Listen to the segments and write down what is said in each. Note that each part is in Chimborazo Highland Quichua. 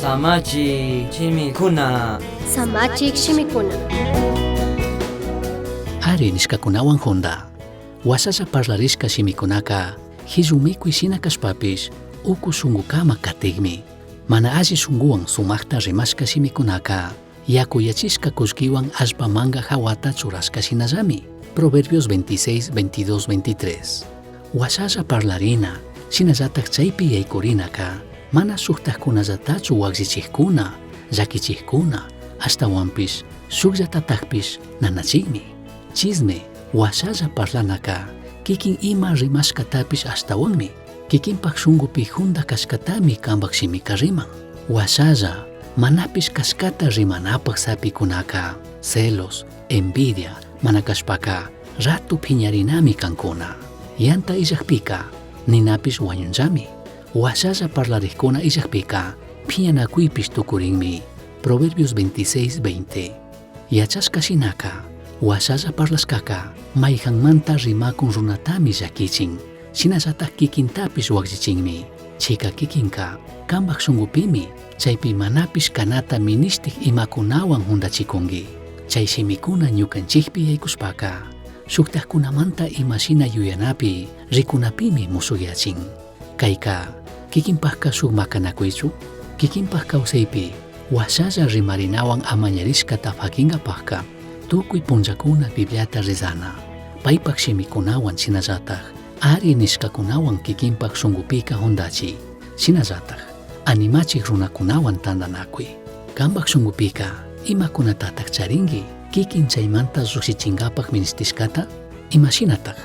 Samachik shimikuna. Samachik shimikuna. Ari nishcacunahuan junda. Huashalla parlarishca shimicunaca jillu micui shina cashpapish ucu shungucama catigmi. Mana alli shunguhuan sumajta rimashca shimicunaca yacuyachishca cullquihuan allpa manga jahuata churashca shinallami. Proverbios 26, 22, 23. Huashalla parlarina, shinallataj chaipi yaicurinaca mana shujtajcunallatachu huagllichijcuna, llaquichijcuna, ashtahuanpish shujllatatajpish nanachijmi. Chisme, huashalla parlanaca kikin ima rimashcatapish ashtahuanmi. Kikinpaj shungupi junda cashcatami cambaj shimica riman. Huashalla, manapish cashcata rimanapaj sapicunaca celos, envidia, mana cashpaca rato piñarinami cancuna. Yanta illajpica ninapish huañunllami. Huashalla parlarijcuna illajpica piñanacuipish tucurinmi. Proverbios 26, 20. Yachashca shinaca, huashalla parlashcaca maijanmanta rimakun runatami llaquichin. Shinallataj kikintapish huagllichinmi. Chika kikinka kambaj shungupimi chaypi manapish kanata minishtik imakunawan jundachikunki. Chay shimikuna ñukanchikpi yaykushpaka shuktajkunamanta imashina yuyanapi rikunapimi mushukyachin. Kayka kikinpajka shuk makanakuychu? Kikinpaj kawsaypi washalla rimarinawan amañarishkata fakinkapajka tukuy punllakuna Bibliata rezana. Paypaj shimikunawan shinallataj ari nishkakunawan kikinpaj shungupika jundachi. Shinallataj animachik runakunawan tantanakuy. Kambaj shungupika imakunatataj charinki kikin chaymanta llukshichinkapak ministishkata? Imashinataj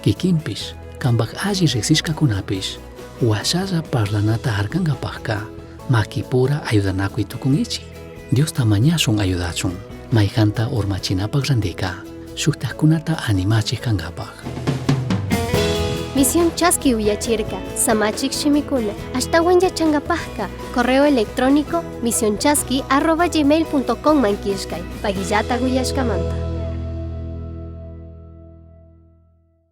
kikinpish kambaj alli riksishkakunapish washalla parlanata harkankapajka makipura ayudanakuy tukunkichik. Diosta mañashun ayudachun maijanta urmachinapaj randika shuktajkunata animachik kankapaj. Misión Chaski uyachirka, Samachik shimikuna, ashtawan yachankapajka, correo electrónico misionchaski@gmail.com man killkay, pagillata uyashkamanta.